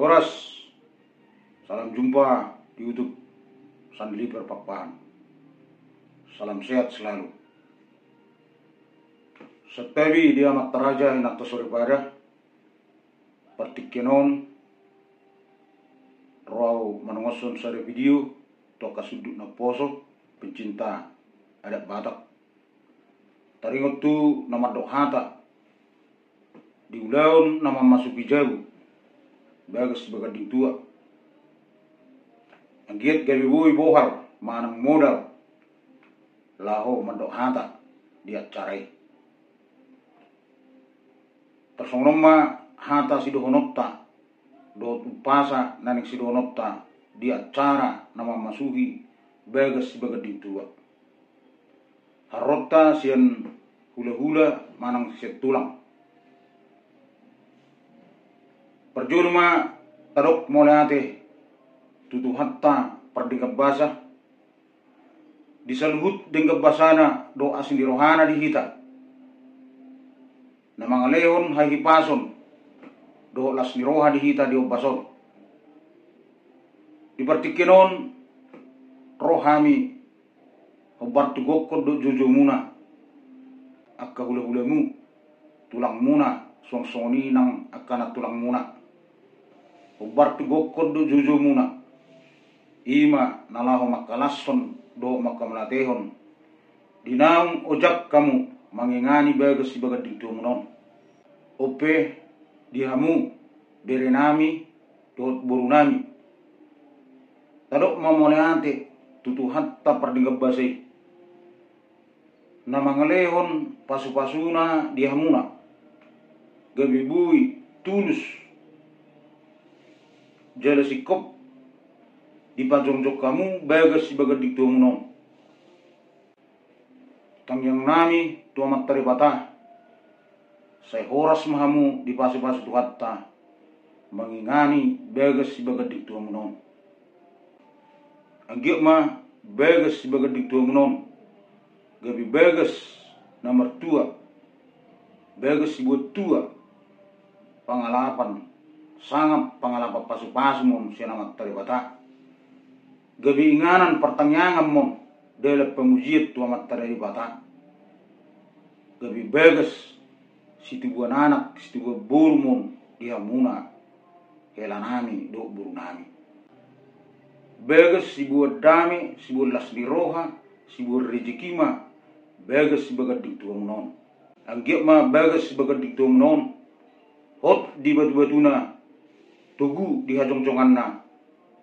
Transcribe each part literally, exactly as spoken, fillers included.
Horas, salam jumpa di YouTube Sandeliver Pakpahan. Salam sehat selalu. Santabi di amanta raja, inanta soripada. Partingkian on ro ahu manongoshon sada video tu angka sundut naposo, pencinta adat Batak. Taringot tu na mandok hata, di ulaon na mamasuhi jabu bagas sibaganding tua, anggiat gabe boi bohal manang modal laho mandok hata di acara i. Tarsongon on ma hata sidohononta dohot umpasa na naeng sidohononta di acara na mamasuhi bagas sibaganding tua. Haroroanta sian hulahula manang sian tulang. Parjolo ma tadok mauliate tu Tuhanta pardenggan basa di saluhut denggan basana dohot asi ni rohana di hita, na mangalehon hahipason dohot las ni roha di hita di ombas on. Di partingkian on ro hami hombar tu gokhon dohot joujoumuna, angka hulahulamu, tulangmuna, suang songon i nang angka nantulangmuna. Hombar tu gokhon dohot joujoumuna, i ma na laho mangkalashon dohot mangkamauliatehon di naung ojak hamu mangingani bagas sibaganding tuamuna on. On pe di hamu berenami dohot borunami, tadok ma mauliate tu Tuhanta pardenggan basa i, na mangalehon pasupasuna di hamuna, gabe boi tulus jala singkop dipajongjong hamu bagas sibaganding tuamuna on. Tangiangnami tu Amanta Debata, sai horas ma hamu dipasupasu Tuhanta mangingani bagas sibaganding tuamuna on. Anggiat ma bagas sibaganding tuamuna on gabe bagas na martua, bagas sibuat tua, pangalapan, sangap pangalapan pasupasumon sian Amanta Debata. Gabe inganan partangianganmon, dalan pamujian tu Amanta Debata. Gabe bagas situbuan anak situbuan borumon di hamuna, helanami dohot borunami. Bagas sibuat dame, sibuat las ni roha, sibuat rejeki ma bagas sibaganding tuamuna on. Anggiat ma bagas sibaganding tuamuna on hot di batubatuna, togu di hajongjonganna,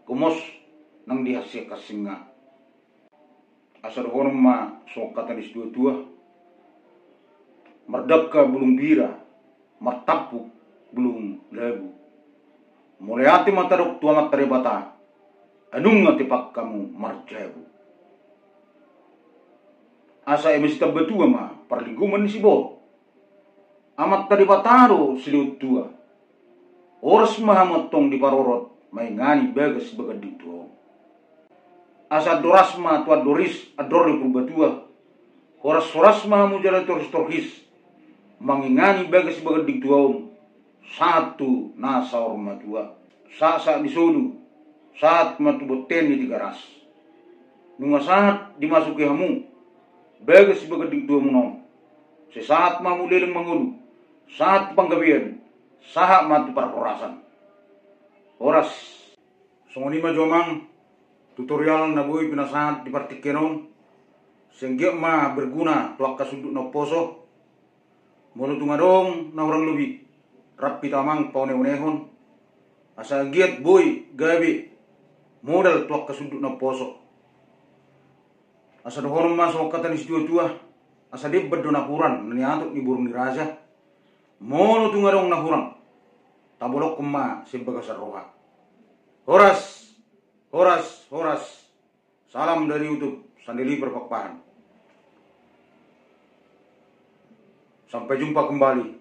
gomos nang di hansinghasingna. Asa dohonon ma songon hata ni situatua: Mardangka bulung bira, martampuk bulung labu. Mauliate ma tadok tu Amanta Debata, nunga tepak hamu marjabu. Asa eme sitambatua ma parlinggoman ni siborok, Amanta Debata do silehon tua. Horas ma hamu antong diparorot mangingani bagas sibaganding tua on. Asa andor ras ma tu andor ris, andor ni Purbatua. Horashoras ma hamu jala torhistorhis mangingani bagas sibaganding tua on, sahat tu na saur matua. Sahat sahat ni solu, sahat ma tu bontean ni Tigaras. Nunga sahat dimasuki hamu bagas sibaganding tuamuna on, sai sahat ma hamu leleng mangolu, sahat tu panggabean, sahat ma tu parhorasan. Horas. Songon i ma jo amang tutorial na boi pinasahat di partingkian on. Sai anggiat ma berguna tu angka sundut na umposo. Molo tung adong na hurang lobi, rap hita amang paoneonehon, asa anggiat boi gabe modal tu angka sundut na umposo. Asa dohonon ma songon hata ni situatua: Asa demban do napuran na niatop ni boru ni raja. Molo tung adong na hurang, tabolongkon ma sian bagasan roha. Horas, horas, horas. Salam dari YouTube Sandeliver Pakpahan. Sampai jumpa kembali.